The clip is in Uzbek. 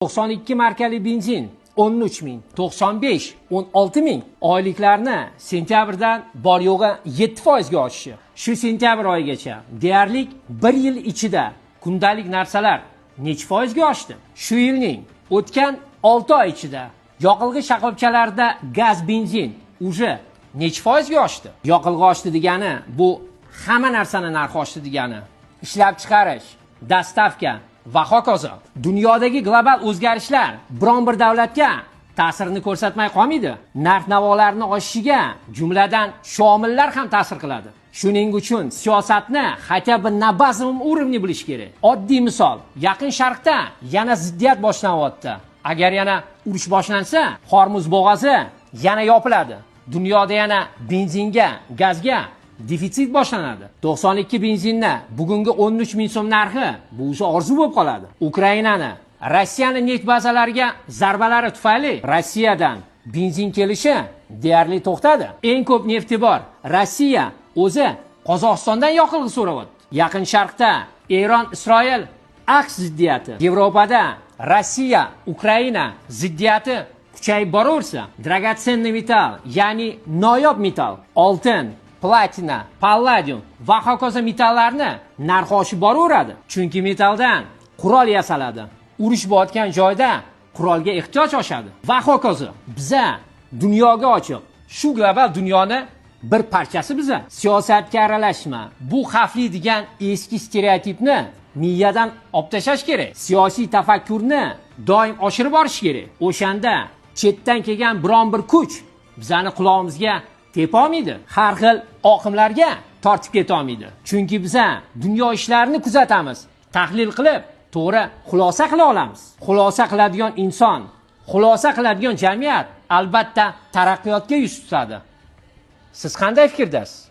92 markali benzin 13 ming, 95 16 ming. Oyliklarni sentyabrdan bor yo'g'i 7% ga oshishi. Shu sentyabr oyigacha deyarli bir yil ichida kundalik narsalar necha foizga oshdi? Shu yilning o'tgan 6 oy ichida yoqilg'i shoxobchalarida gaz, benzin уже necha foizga oshdi? Yoqilg'i oshdi degani bu hamma narsani narxi oshdi degani. Ishlab chiqarish, доставка va hokazo. Dunyodagi global o'zgarishlar biron bir davlatga ta'sirini ko'rsatmay qolmaydi. Narx-navolarni oshishiga jumladan shu omillar ham ta'sir qiladi. Shuning uchun siyosatni хотя бы на базовом уровне bilish kerak. Oddiy misol, Yaqin Sharqda yana ziddiyat boshlanyapti. Agar yana urush boshlansa, Hormuz bo'g'ozi yana yopiladi. Dunyoda yana benzinga, gazga defitsit boshlanadi. 92 benzinni bugungi 13 ming so'm narxi bu o'zi orzu bo'lib qoladi. Ukrainani, Rossiyani neft bazalariga zarbalari tufayli Rossiyadan benzin kelishi deyarli to'xtadi. Eng ko'p nefti bor Rossiya o'zi Qozog'istondan yoqilg'i so'rayapti. Yaqin Sharqda Eron, Isroil, AQSh ziddiyati, Yevropada Rossiya, Ukraina ziddiyati kuchayib boraversa, драгоценный metall, ya'ni noyob metall, oltin, platina, palladium va hokazo metallarni narxi oshib boraveradi. Chunki metalldan qurol yasaladi. Urush bo'layotgan joyda qurolga ehtiyoj oshadi va hokazo. Biza dunyoga ochiq, shu global dunyoni bir parchasi biza. Siyosatga aralashma, bu xavfli degan eski stereotipni miyadan olib tashlash kerak. Siyosiy tafakkurni doim oshirib borish kerak. O'shanda chetdan kelgan biron bir kuch bizani qulog'imizga tepa olmaydi. Har xil oqimlarga tortib keta olmaydi. Chunki biza dunyo ishlarini kuzatamiz, tahlil qilib, to'g'ri xulosa qila olamiz. Xulosa qiladigan inson, xulosa qiladigan jamiyat albatta taraqqiyotga yuz tutadi. Siz qanday fikrdasiz?